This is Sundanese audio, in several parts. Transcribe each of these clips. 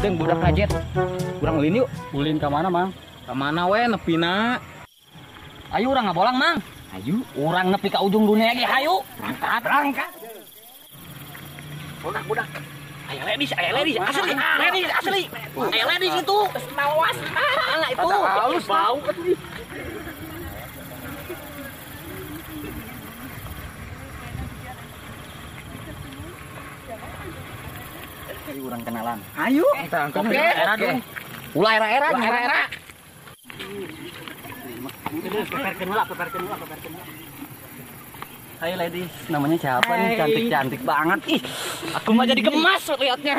Gedeng budak kajet. Urang ulin yuk. Ulin ka mana, Mang? Ka mana we nepina? Ayo urang ngabolang, Mang. Ayo, urang nepi ka ujung dunia ge hayu. Berangkat, berangkat. Budak-budak. Aya ladies, asli, ladies asli. Aya ladies itu. Mawas. Mana itu? Halus bau. Ayo urang kenalan. Ayo. Oke, oke. Ulah era-era, era-era. Peperkeun heula. Hai ladies, namanya siapa nih? Cantik-cantik banget. Ih, aku mah jadi gemas liatnya.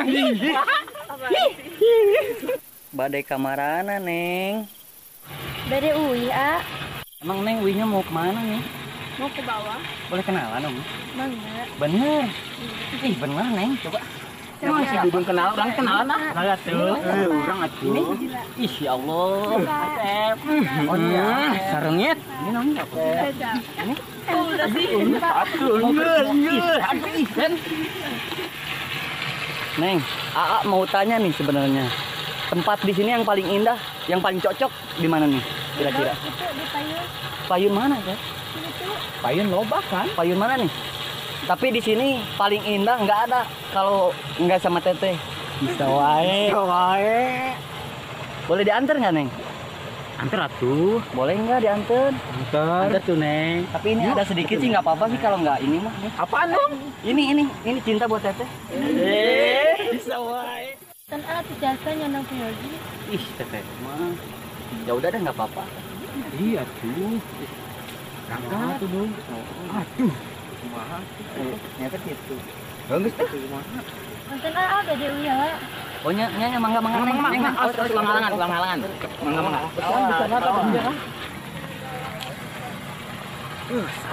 Badai kamarana, Neng. Badai uih, A. Emang Neng uihnya mau kemana nih? Mau ke bawah. Boleh kenalan, Om? Mangga. Bener. Ih, bener, Neng. Coba. Emang si Dudung kenal, orang kenalan ah. Kenal tuh. Orang atuh. Ih, ya Allah. Oh iya, sarengit. Ini namanya apa? Ini? Udah sih. Neng, AA mau tanya nih sebenarnya. Tempat di sini yang paling indah, yang paling cocok di mana nih kira-kira? Itu di Payun. Payun mana, Teh? Itu. Payun loba kan? Payun mana nih? Tapi di sini paling indah nggak ada kalau nggak sama Teteh. Bisa wae. Bisa wae. Boleh diantar nggak, Neng? Antar atuh. Boleh nggak diantar? Antar. Antar tuh, Neng. Tapi ini ada sedikit sih, nggak apa-apa sih kalau nggak ini mah. Apaan dong? Ini cinta buat Teteh. Bisa wae. Kan atuh jasa nyandang Yogi. Ih, Teteh mah. Ya udah deh nggak apa-apa. Iya tuh. Berangkat tuh dong. Aduh. Ternyata gitu. Bagus tuh. Nonton ah bade uya lah. Oh nya nya mangga mangga mangga. Ulang halangan, ulang halangan. Mangga mangga.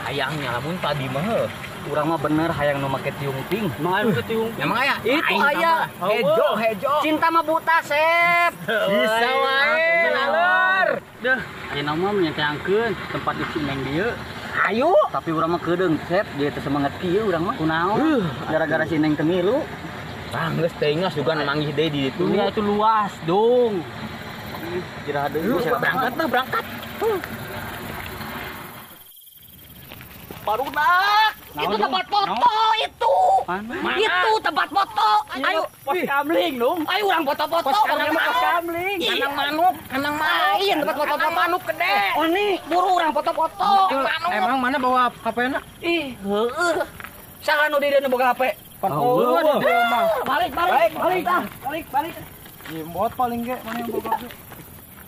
Sayangnya lamun tadi mah urang mah bener hayang nu make tiung ping. Emang aya tiung. Emang aya? Itu aya. Hejo, hejo. Cinta mah buta, Sep. Bisa wae. Lalur. Deh, ayeuna mah menyeteangkeun tempat di Neng dieu. Ayo, tapi urang mah kedeung, Sep, dia teh semangat kieu urang mah. Kunaon? Gara-gara si Neng teu ngilu. Ah, geus teuing juga manggih deui di ditu. Dunia itu luas, dong. Istirahat deui. Berangkat mah, berangkat. Barudak, itu tempat foto itu. Mana? Itu tempat foto. Ayo, pos kamling dong. Ayo urang foto-foto, urang pos kamling. Kandang manuk, kandang manuk. Iya, tempat foto-foto manuk gede. Oh nih, buru urang foto-foto. Emang mana bawa HP-na? Ih, heueuh. Saha nu di dieu nu boga HP? Oh, balik, balik, balik, balik, balik. Jembot paling ge mana yang boga HP.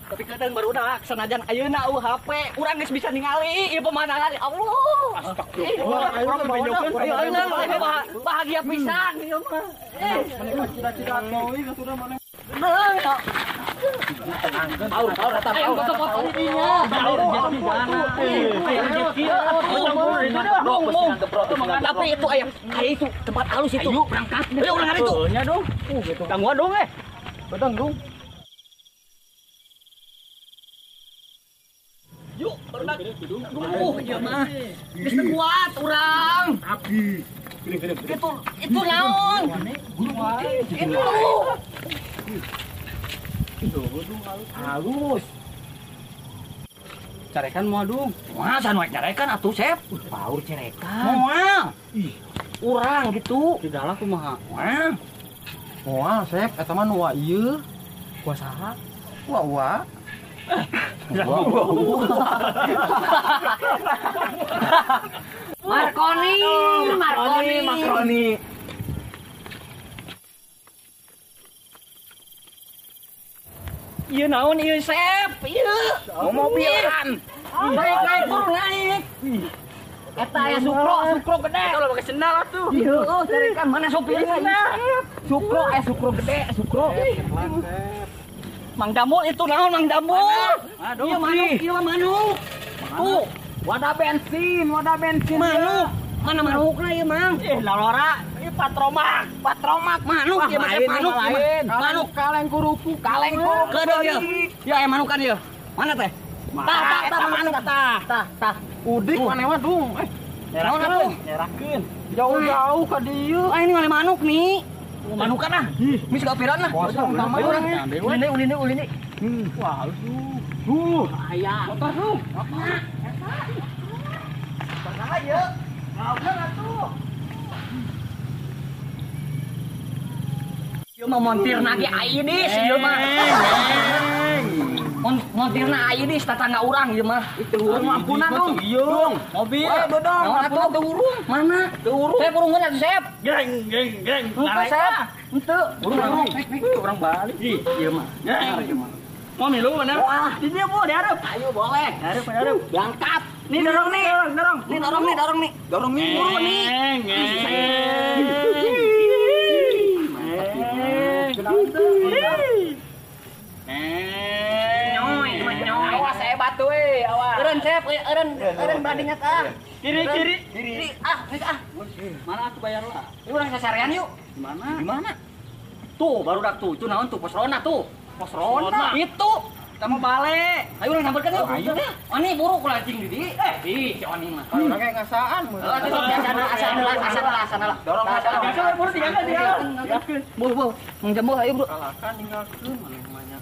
Tapi kadang barudak sanajan ayeuna eueuh HP, urang geus bisa ningali ieu pemandangan. Allah. Astagfirullah. Ayeuna bahagia pisan ieu mah. Cita-cita moe geus udah mana. Paur, paur, eta paur. Foto-foto di dinya. Paur rezeki mana? Aya rezeki atuh. Tapi itu aya itu tempat halus itu. Ayo berangkat. Ayo urang hari itu. Nya dong. Tangguhan dong eh. Bedang dong. Yuk, barudak. Duh, ieu mah. Geus teu kuat urang. Api. Itu naon? Itu. Halus. Carekan moal dung. Moal sanu carekan atuh, Sep. Paur carekan. Moal. Ih, urang gitu. Tidaklah kumaha. Moal. Moal, Sep, eta mah nu wa ieu. Kuah saha? Wa wa. Marconi, Marconi, Marconi. Ieu naon ieu, Sep? Ieu. Mobilan. Naik, naik, buru naik. Eta aya Sukro, Sukro gede. Eta ulah pake sendal atuh. Heeh, carekan mana sopirnya? Sukro, Sukro gede, Sukro. Mang Damul itu naon Mang Damul? Aduh, ieu manuk, ieu mah manuk. Tuh, wadah bensin, wadah bensin. Manuk. Mana manukna ieu, Mang? Ih, lalora, ieu patromak, patromak manuk ieu mah manuk, manuk kaleng kerupuk, kaleng kerupuk. Kedeung ieu. Ya aya manukan ieu. Mana teh? Tah, tah, tah, manuk tah. Tah, tah. Udik maneh mah dung. Eh, naon atuh? Nyerakeun. Jauh-jauh ka dieu. Ah, ini ngale manuk nih. Manukan ah. Mis kapiran lah. Kosong sama urang. Ulin ulin ulin. Wah, halus tuh. Bahaya. Motor tuh. Eta. Saha ieu? Ngaupkeun atuh. Ieu mah montirna ge Aidis ieu mah. Montirna Aidis tetangga urang ieu mah. Itu urung ampunan dong. Iya. Mobil dodong. Atuh teu urung. Mana? Teu urung. Sep urungeun atuh Sep. Geng geng geng. Henteu Sep. Henteu. Urung. Urang balik. Ieu mah. Ieu mah. Mau milu bener? Wah, di dia bu, diharap. Ayo boleh. Harap, harap. Berangkat. Nih dorong nih, dorong. Nih dorong nih, dorong nih. Dorong nih. Buru nih. Awas saya batu eh, awas. Eureun Sep, eureun, eureun beradinya ah. Kiri, kiri, kiri. Ah, nih ah. Mana aku bayar lah? Ini urang sasarean yuk. Di mana? Di mana? Tuh, baru dak tuh. Itu naon tuh pos ronda tuh. Pos ronda itu. Kita mau balik. Ayo urang sampeurkeun yuk. Ayo. Oni buru ku lacing di dieu. Ih, si Oni mah. Kalau urang kayak ngasaan. Asana lah, asana lah, asana lah. Dorong asana. Buru tinggalkeun, tinggalkeun. Buru, buru. Mang Jambul ayo, Bro. Kalakan tinggalkeun maneh mah nya.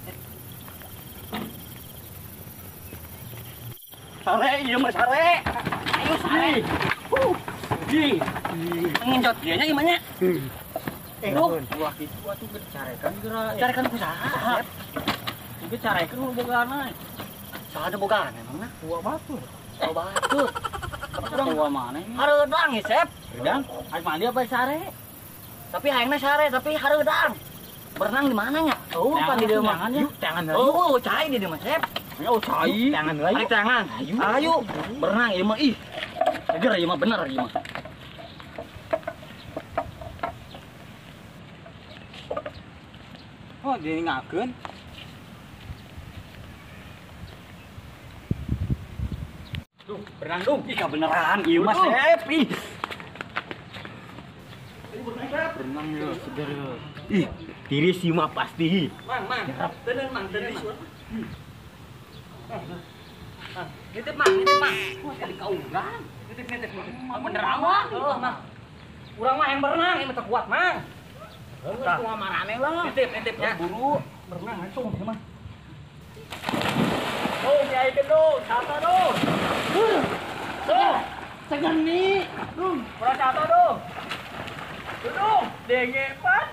Sare, ieu mah sare. Ayo sare. Di. Ngencot dia nya gimana? Duh, ulah kitu atuh geus carekan geura. Carekan ku saha? Geus carekan nu bogana. Saha nu bogana emangna? Tua batur. Tua batur. Tua mana? Hareudang ieu, Sep. Hareudang? Aing mandi apa sare? Tapi hayangna sare, tapi hareudang. Berenang di mana nya? Oh, pan di dieu mah. Tangan. Oh, cai di dieu mah, Sep. Oh, cai. Tangan heula. Ayo tangan. Ayo. Berenang ieu mah ih. Seger ieu mah bener ieu mah. Oh, jadi ngakeun. Duh, berenang dong. Ih, beneran ieu mah Sep. Ih. Berenang ya, seger. Ih, tiris ieu mah pasti. Mang, mang. Teuneun mang, teuneun mang. Nitip mang, nitip mang. Wah, tadi ka urang. Nitip, nitip, nitip. Beneran mah. Heuh, mang. Urang mah yang berenang, ieu mah teu kuat, mang. Tah, kumaha marane lah. Nitip, nitipnya. Buru berenang langsung ieu mah. Oh, nyaikeun dong, satu dong. Tuh, seger nih. Duh, kurang satu dong. Duduk, denge pan.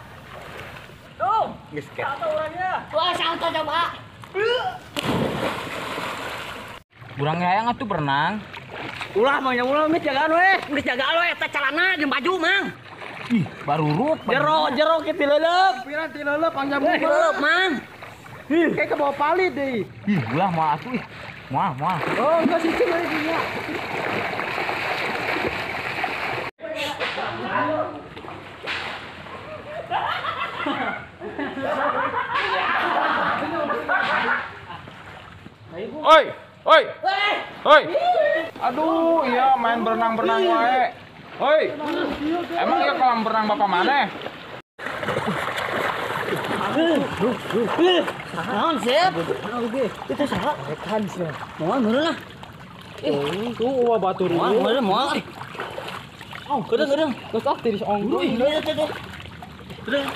Duh, satu orangnya. Wah, satu coba. Burang hayang atuh berenang. Ulah mang ulah geus jagaan we. Geus jagaan we eta calana jeung baju mang. Ih, barurut. Jero, jero ke tilelep. Piran tilelep pang jambu. Tilelep mang. Ih, kayak ke bawah palit deui. Ih, ulah moal atuh ih. Moal, moal. Oh, enggak sih cing lagi nya. Oi, oi. Oi. Aduh, iya main berenang-berenang wae. Oi. Emang iya kolam berenang bapak mana? Naon, Sep? Itu saha? Rekan sih. Moal meureun lah. Ih, tuh uwa batur. Moal meureun moal. Oh, Kedeung kedeung. Geus ah tiris onggo. Kedeung.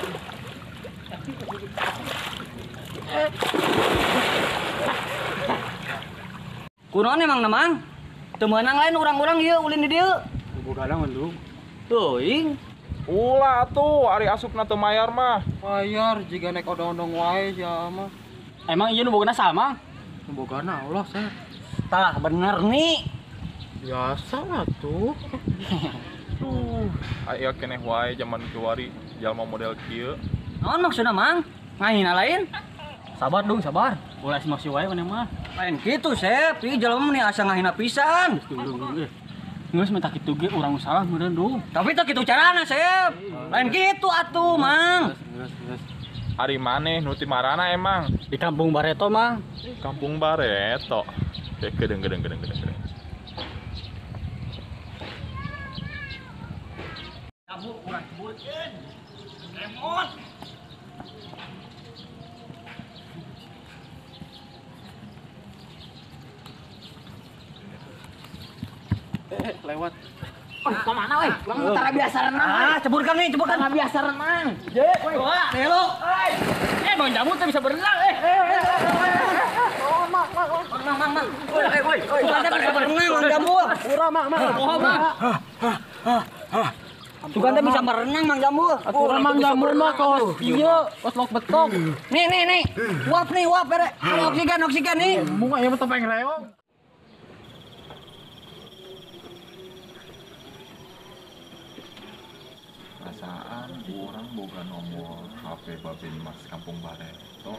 Kunaon emang namang? Teu meunang lain urang-urang ieu ulin di dieu. Bogana mendung. Teuing. Ulah atuh, ari asupna teu mayar mah. Bayar jiga naik odong-odong wae sia mah. Emang ieu nu bogana sama? Nu bogana Allah, Sep. Tah bener nih. Biasa lah tuh. Tuh, aya keneh wae jaman kiwari jalma model kieu. Naon maksudna mang? Ngahina lain? Sabar dong, sabar. Ulah emosi wae maneh mah. Lain kitu, Sep. Ieu jalma mah asa ngahina pisan. Geus mah kitu ge urang salah meureun dong. Tapi teu kitu carana, Sep. Lain kitu atuh, Mang. Geus. Ari maneh nu ti marana emang? Di Kampung Bareto, Mang. Kampung Bareto. Oke, kedeung kedeung kedeung kedeung. Kamu urang ceburkeun. Remot. Lewat. Ke mana weh? Urang tara biasa renang. Ah, ceburkan nih, ceburkan. Tara biasa renang. Je, wah, nelo. Eh, Bang Jambul teh bisa berenang eh. Oh, Mang, mang, mang, mang. Woi, woi, woi. Sugan teh bisa berenang, Mang Jambul. Urang, Mang, mang. Oh, Mang. Sugan teh bisa berenang, Mang Jambul. Aturan Mang Jambul mah kos ieu, kos lok betok. Nih, nih, nih. Uap nih, uap bere. Oksigen, oksigen nih. Mun aya mah topeng reog. Perasaan urang boga nomor HP Babin Mas Kampung Bareto.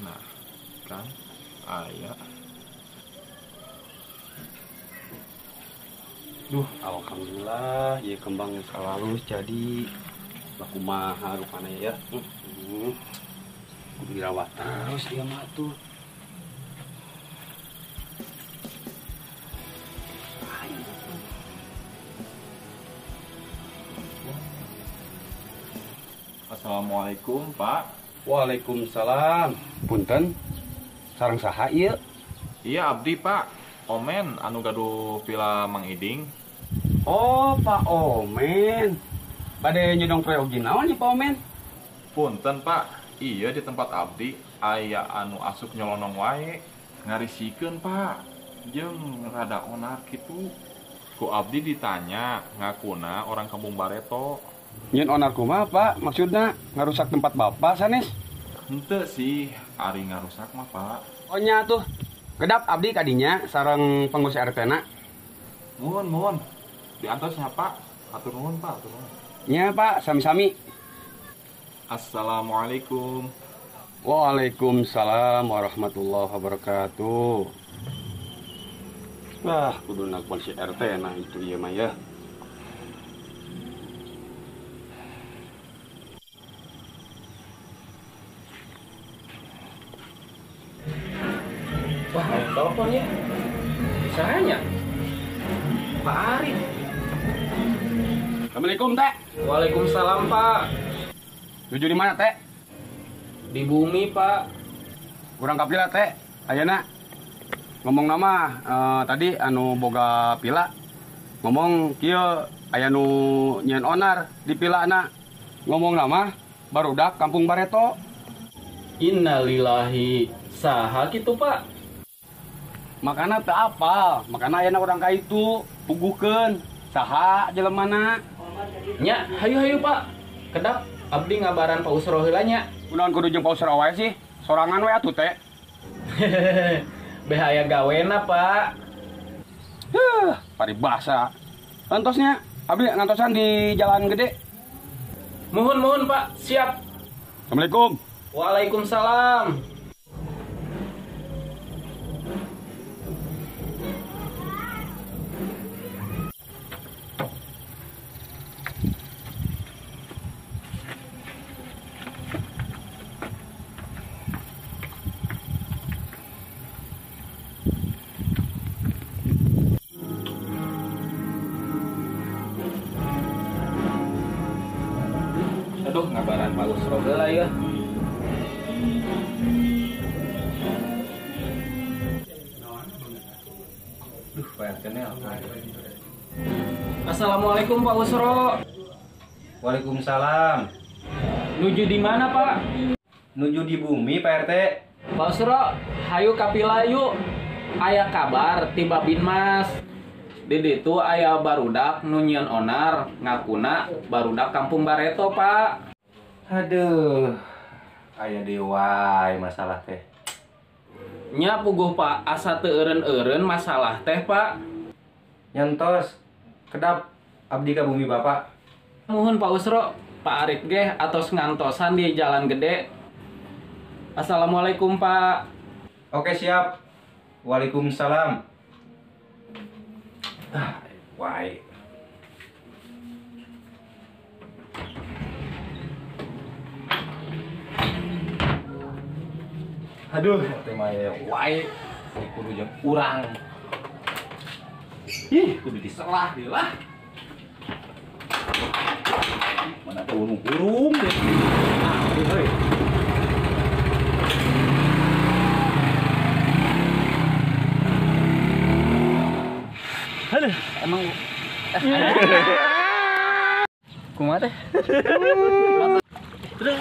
Nah, kan aya. Duh, alhamdulillah ya kembang selalu jadi kumaha rupana ya. Kudu dirawat terus dia mah tuh. Assalamualaikum, Pak. Waalaikumsalam. Punten. Sareng saha ieu? Iya, abdi, Pak. Omen anu gaduh pila Mang Iding. Oh, Pak Omen. Bade nyedong preogi naon nih Pak Omen? Punten, Pak. Iya di tempat abdi aya anu asup nyolonong wae. Ngarisikeun, Pak. Jeung rada onar kitu. Ku abdi ditanya ngakuna orang Kampung Bareto. Nyen onar kumaha, Pak? Maksudna ngarusak tempat Bapak sanes? Henteu sih, ari ngarusak mah, Pak. Oh nya tuh. Kedap abdi kadinya sareng pengurus RT na. Nuhun, nuhun. Diantos nya, Pak. Hatur nuhun, Pak, hatur nuhun. Nya, Pak, sami-sami. Assalamualaikum. Waalaikumsalam warahmatullahi wabarakatuh. Wah, kudu nelpon si RT nah itu ieu mah ya. Wah, ada telepon ya. Bisanya. Pak Arif. Assalamualaikum, Teh. Waalaikumsalam, Pak. Tuju di mana, Teh? Di bumi, Pak. Kurang kapila, Teh. Ayeuna ngomong nama tadi anu boga pila. Ngomong kieu aya nu nyieun onar di pilana. Ngomong nama barudak Kampung Bareto. Innalillahi. Saha kitu, Pak? Makana teu apal, makana ayeuna urang ka itu puguhkeun saha jelemana. Nya, hayu-hayu, Pak. Kedap abdi ngabaran Pak Usro heula nya. Kunaon kudu jeung Pak Usro wae sih? Sorangan we atuh teh. Beh aya gawena, Pak. Huh, paribasa. Antosnya abdi ngantosan di jalan gede. Muhun, muhun, Pak. Siap. Assalamualaikum. Waalaikumsalam. Aduh, ngabaran Pak Usro heula ya. Duh, Pak RT nelpon. Assalamualaikum Pak Usro. Waalaikumsalam. Nuju di mana, Pak? Nuju di bumi, Pak RT. Pak Usro, hayu kapila yuk. Aya kabar ti Babin Mas. Di ditu aya barudak nu nyieun onar ngakuna barudak Kampung Bareto, Pak. Aduh, aya deui wae masalah teh. Nya puguh, Pak, asa teu eureun-eureun masalah teh, Pak. Nyantos, kedap abdi ka bumi Bapak. Muhun Pak Usro, Pak Arif geh atos ngantosan di jalan gede. Assalamualaikum, Pak. Oke, siap. Waalaikumsalam. Ah, wae. Aduh, teh mah wae. Kudu jeung urang. Ih, kudu diselah deui lah. Mana teh burung-burung deh. Ah, heuy. Emang kumaha teh? Terus.